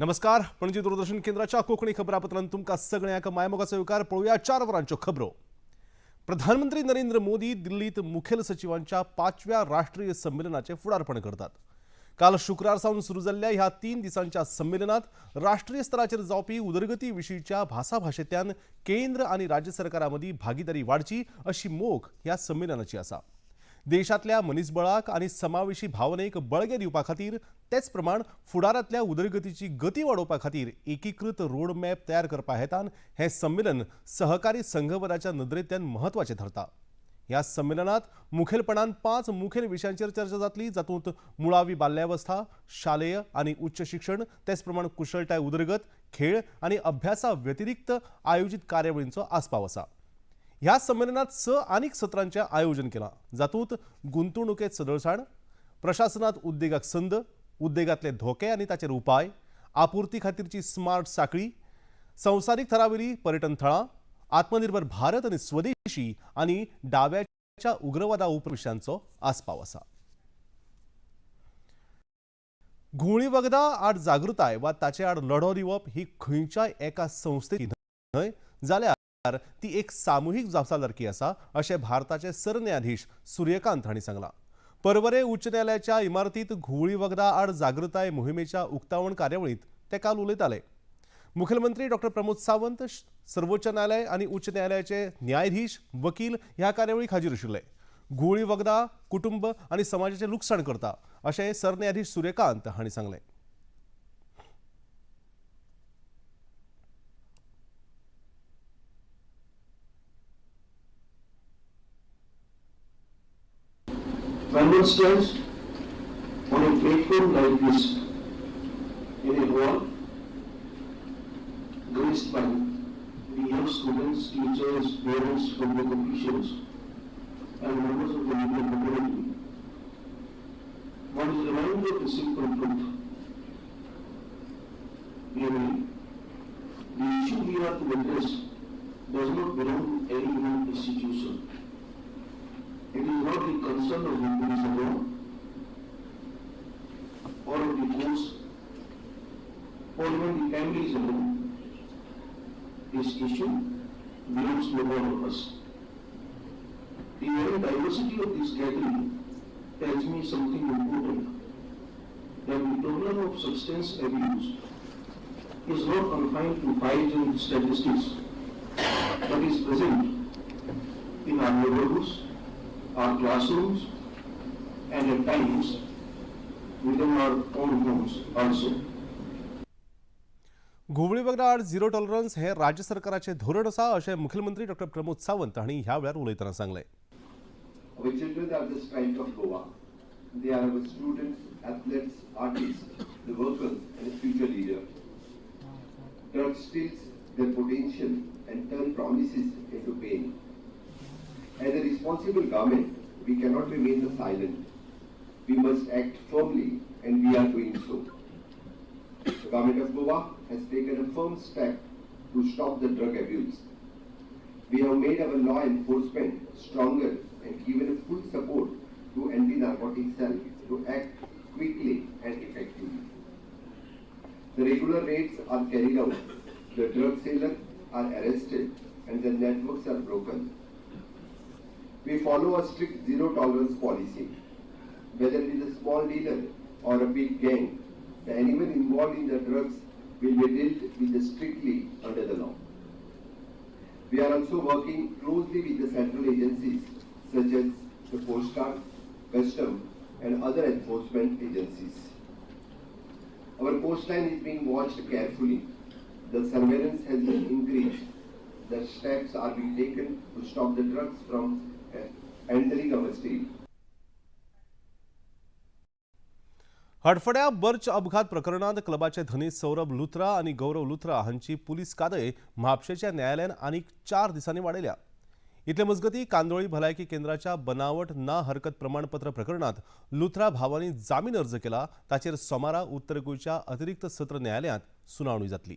नमस्कार, पणजी दूरदर्शन केंद्राच्या कोंकणी खबरापत्रांत तुमकां सगळ्यांक मायमोगाचो येवकार. पळोवया 4 वरांच्यो खबरो. प्रधानमंत्री नरेंद्र मोदी दिल्लीत मुखेल सचिवांच्या 5व्या राष्ट्रीय संमेलनाचें फुडारपण करतात. काल शुक्रार सावन सुरू जाल्ल्या ह्या 3 दिसांच्या संमेलनात राष्ट्रीय स्तराचेर जावपी उदरगती विशींच्या भासाभाशेंतल्यान केंद्र आनी राज्य सरकारां मदीं भागीदारी वाडची अशी मोख ह्या संमेलनाची आसा. देशांतल्या मनीसबळाक आनी समावेशी भावनेक बळगें दिवपा खातीर, तेच प्रमाण फुडारांतल्या उदरगतीची गती वाडोवपा खातीर एकीकृत रोडमॅप तयार करपा हेतान हें संमेलन सहकारी संघबदाच्या नदरेंतल्यान म्हत्वाचें थारता. ह्या संमेलनात मुखेलपणान 5 मुखेल विशयांचेर चर्चा जातली, जातूंत मुळावी बाल्यावस्था, शालेय आनी उच्च शिक्षण, तेच प्रमाण कुशळटाय उदरगत, खेळ आनी अभ्यासा व्यतिरिक्त आयोजीत कार्यावळींचो आस्पाव आसा. ह्या संमेलनात 6 आनीक सत्रांचें आयोजन केलां, जातूंत गुंतवणुकेंत सदळसाण, प्रशासनात उद्देगाक संद, उद्देगांतले धोके आनी ताचेर उपाय, आपुर्ती खातीरची स्मार्ट साखळी, संवसारीक थरावेली पर्यटन थळां, आत्मनिर्भर भारत आनी स्वदेशी आनी डाव्याच्या उग्रवादा उप विशयांचो आस्पाव आसा. घुंवळी वखदां आड जागृताय वा ताचे आड लढो दिवप ही खंयच्याय एका संस्थेची न्हय, जाल्यार ती एक सामुहीक जापसालदारकी आसा, अशें भारताचे सरन्यायाधीश सूर्यकांत हांणी सांगलां. परवरे उच्च न्यायालयाच्या इमारतींत घुंवळी वखदां आड जागृताय मोहिमेच्या उक्तावण कार्यावळींत ते काल उलयताले. मुखेलमंत्री डॉक्टर प्रमोद सावंत, सर्वोच्च न्यायालय आनी उच्च न्यायालयाचे न्यायाधीश, वकील ह्या कार्यावळीक हाजीर आशिल्ले. घुंवळी वखदां कुटुंब आनी समाजाचें लुकसाण करता, अशें सरन्यायाधीश सूर्यकांत हांणी सांगलें. When one stands on a platform like this, in a hall graced by the young students, teachers, parents, public officials, and members of the legal community, one is reminded of a simple truth. Namely, the issue we are to address does not belong to any one institution. It is not the concern of the police alone, or of the courts, or even the families alone. This issue belongs to all of us. The very diversity of this gathering tells me something important, that the problem of substance abuse is not confined to files and statistics, but is present in our neighborhoods, our classrooms, and at times within our own homes also. घुंवळी वखदां आड zero tolerance हें राज्य सरकाराचें धोरण आसा, अशें मुखेलमंत्री doctor Pramod Sawant हांणी ह्या वेळार उलयतना सांगलें. Our children are the strength of Goa. They are our students, athletes, artists, the workers, and the future leaders. Drugs steals their potential and turn promises into pain. As a responsible government, we cannot remain silent. We must act firmly, and we are doing so. The government of Goa has taken a firm step to stop the drug abuse. We have made our law enforcement stronger and given full support to anti-narcotic cell to act quickly and effectively. The regular raids are carried out, the drug sellers are arrested, and the networks are broken. We follow a strict zero tolerance policy. Whether it is a small dealer or a big gang, the anyone involved in the drugs will be dealt with strictly under the law. We are also working closely with the central agencies such as the Coast Guard, Custom, and other enforcement agencies. Our coastline is being watched carefully. The surveillance has been increased. The steps are being taken to stop the drugs from entering our state. हडफड्या बर्च अपघात प्रकरणांत क्लबाचे धनी सौरभ लुथरा आनी गौरव लुथरा हांची police कादय म्हापशेच्या न्यायालयान आनीक 4 दिसांनी वाडयल्या. इतले मजगतीं कांदोळी भलायकी केंद्राच्या बनावट ना हरकत प्रमाणपत्र प्रकरणांत लुथरा भावांनी जामीन अर्ज केला, ताचेर सोमारा उत्तर गोंयच्या अतिरिक्त सत्र न्यायालयांत सुनावणी जातली.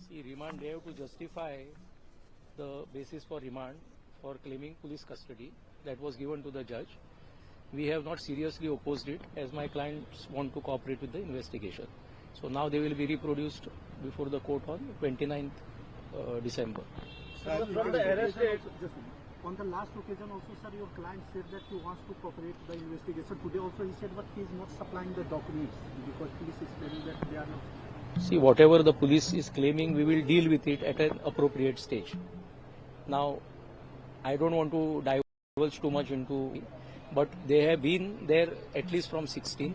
See, remand Remand, they have to justify the basis for remand for claiming police custody that was given to the judge. We have not seriously opposed it as my clients want to cooperate with the investigation. So now they will be reproduced before the court on 29th December. From the arrest date, on the last occasion also, sir, your client said that he wants to cooperate the investigation. Today also he said, but he is not supplying the documents because police is claiming that they are not. See, whatever the police is claiming, we will deal with it at an appropriate stage. Now, I don't want to divulge too much into, but they have been there at least from 16th,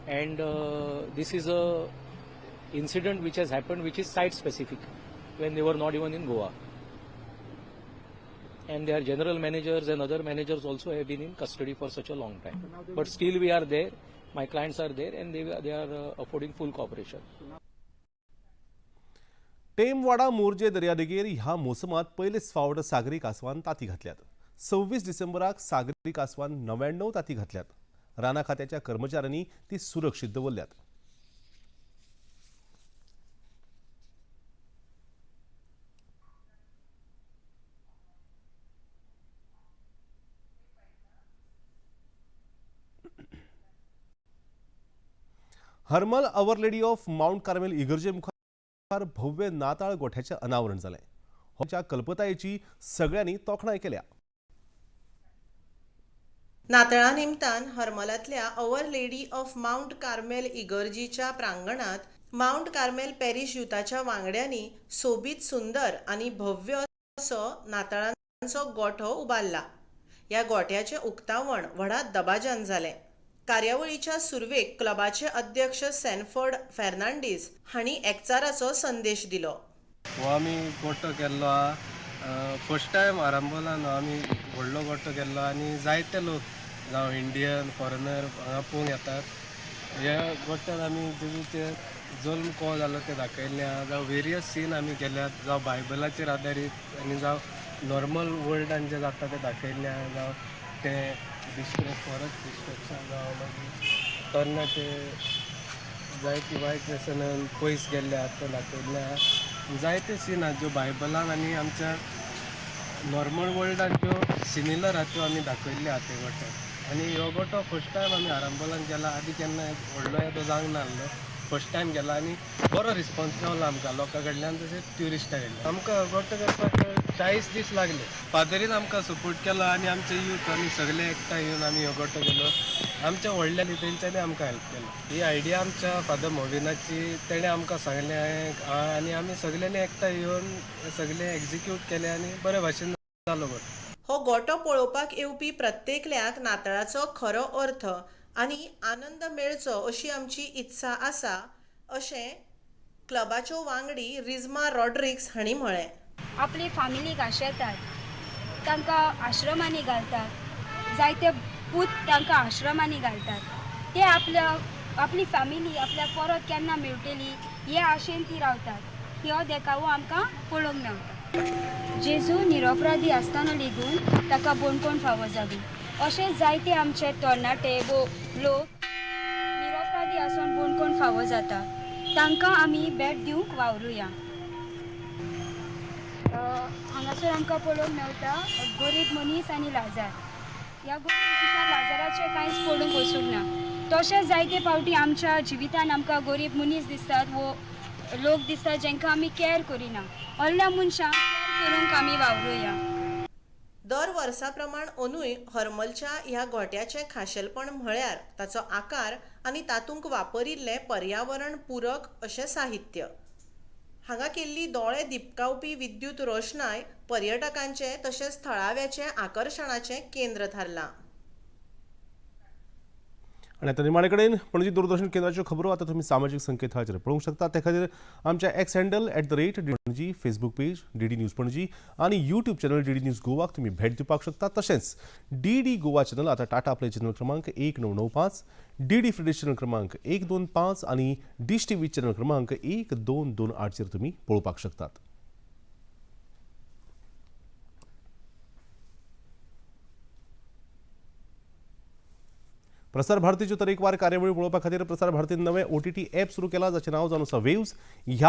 and this is a incident which has happened, which is site specific, when they were not even in Goa. And their general managers and other managers also have been in custody for such a long time. But still we are there, my clients are there, and they are affording full cooperation. Temwada Morjim दर्यादेगेर ह्या मोसमात पयलेच फावट सागरी कासवान ताती घातल्यात. 26 डिसेंबराक सागरी कासवान 99 ताती घातल्यात. राना खात्याच्या कर्मचाऱ्यांनी ती सुरक्षीत दवरल्यात. Harmal Our Lady of Mount Carmel इगर्जे मुखार भव्य नाताळ गोठ्याचें अनावरण जालें. होच्या कल्पतायेची सगळ्यांनी तोखणाय केल्या. नातळा निमतान हरमलांतल्या Our Lady of Mount Carmel इगर्जीच्या प्रांगणांत मावंट कार्मेल पॅरिश युथाच्या वांगड्यांनी सोबीत सुंदर आनी भव्य असो नातळांचो गोठो उबारला. ह्या गोठ्याचें उक्तावण व्हडा दबाज्यान जालें. कार्यावळीच्या सुरवेक क्लबाचे अध्यक्ष सॅनफर्ड फेर्नांडीस हांणी एकचाराचो संदेश दिलो. हो आमी गोठो केल्लो आहा. फर्स्ट टायम आरांबोलान आमी व्हडलो गोठो केल्लो आनी जायते लोक जावं इंडियन फॉरेनर हांगा पळोवंक येतात. ह्या गोठ्यान आमी जेजूचे जल्म को जालो तें दाखयल्लें आहा, जावं वेरियस सीन आमी केल्यात, जावं बायबलाचेर आदारीत आनी जावं नॉर्मल वर्ल्डान जें जाता तें दाखयल्लें आहा, जावं तें डिस्ट्रक्ट फॉरेस्ट डिस्ट्रक्शन, जावं मागीर तरणाटे जायती वायट व्यसनान पयस गेल्ले आहात तें दाखयल्लें आहा. जायते सीन आहात ज्यो बायबलान आनी आमच्या नॉर्मल वर्ल्डान ज्यो सिमिलर आहात त्यो आमी दाखयल्ले आहात ते गोठ्यान. आनी हो गोठो फर्स्ट टायम आमी आरांबोलान केला. आदी केन्ना व्हडलो येदो जावंक नासलो, फर्स्ट टायम केला आनी बरो रिस्पोन्स मेवलो आमकां लोकां कडल्यान तशेंच ट्युरिस्टां कडल्यान. आमकां गोठो करपाक 40 दीस लागले. फादरीन आमकां सपोर्ट केलो आनी आमचे यूथ आमी सगळे एकठांय येवन आमी हो गोठो केलो. आमच्या व्हडल्यांनी तेंच्यांनी आमकां हेल्प केलो. ही आयडिया आमच्या फादर मोविनाची, तेणें आमकां सांगलें आनी आमी सगळ्यांनी एकठांय येवन सगळें एक्जिक्यूट केलें आनी बरे भाशेन जालो गोठो. हो गोठो पळोवपाक येवपी प्रत्येकल्याक नातळाचो खरो अर्थ आनी आनंद मेळचो अशी आमची इत्सा आसा अशें क्लबाच्यो वांगडी रिज्मा रॉड्रिक्स हांणी म्हळें. आपली फामिलीक आशेतात, तांकां आश्रमांनी घालतात, जायते पूत तांकां आश्रमांनी घालतात. ते आपल्या आपली फॅमिली आपल्याक परत केन्ना मेळटली हे आशेन ती रावतात. हो देखावो आमकां पळोवंक मेळटा. जेजू निरपराधी आसतना लेगून ताका बणकोण फावो जाली. अशें जायते आमचे तरणाटे वो लोक निरपराधी आसून बणकोण फावो जाता. तांकां आमी भेट दिवंक वावरुया. हांगासर आमकां पळोवंक मेळटा गरीब मनीस आनी लाजार. ह्या गरीब मनशान लाजाराचें कांयच पडूंक वचूंक ना. तशेंच जायते फावटी आमच्या जिवितान आमकां गरीब मनीस दिसतात वो लोक दिसतात जांकां आमी कॅर करिना. असल्या मनशांक कॅर करूंक आमी वावरुया. दर वर्सा प्रमाण अंदूय हरमलच्या ह्या गोठ्याचें खाशेलपण म्हळ्यार ताचो आकार आनी तातूंत वापरिल्लें पर्यावरण पुरक अशें साहित्य. हांगा केल्ली दोळे दिपकावपी विद्युत रोशणाय पर्यटकांचें तशेंच थळाव्याचें आकर्शणाचें केंद्र थारलां. आनी आतां निमाणे कडेन पणजी दूरदर्शन केंद्राच्यो खबरो आतां तुमी सामाजीक संकेतथळाचेर पळोवंक शकता. ते खातीर आमच्या X handle @DD Panaji, Facebook page DD news Panaji आनी यूट्यूब चॅनल डीडी न्यूज गोवाक तुमी भेट दिवपाक शकता. तशेंच डीडी गोवा चॅनल आतां टाटा प्ले चॅनल क्रमांक 1995, डीडी फ्री चॅनल क्रमांक 125 आनी डिश टीव्ही चॅनल क्रमांक 1228चेर तुमी पळोवपाक शकतात. प्रसार भारतीच्यो तरेकवार कार्यावळी पळोवपा खातीर प्रसार भारतीन नवें OTT app सुरू केलां, जाचें नांव जावन आसा वेव्स. ह्या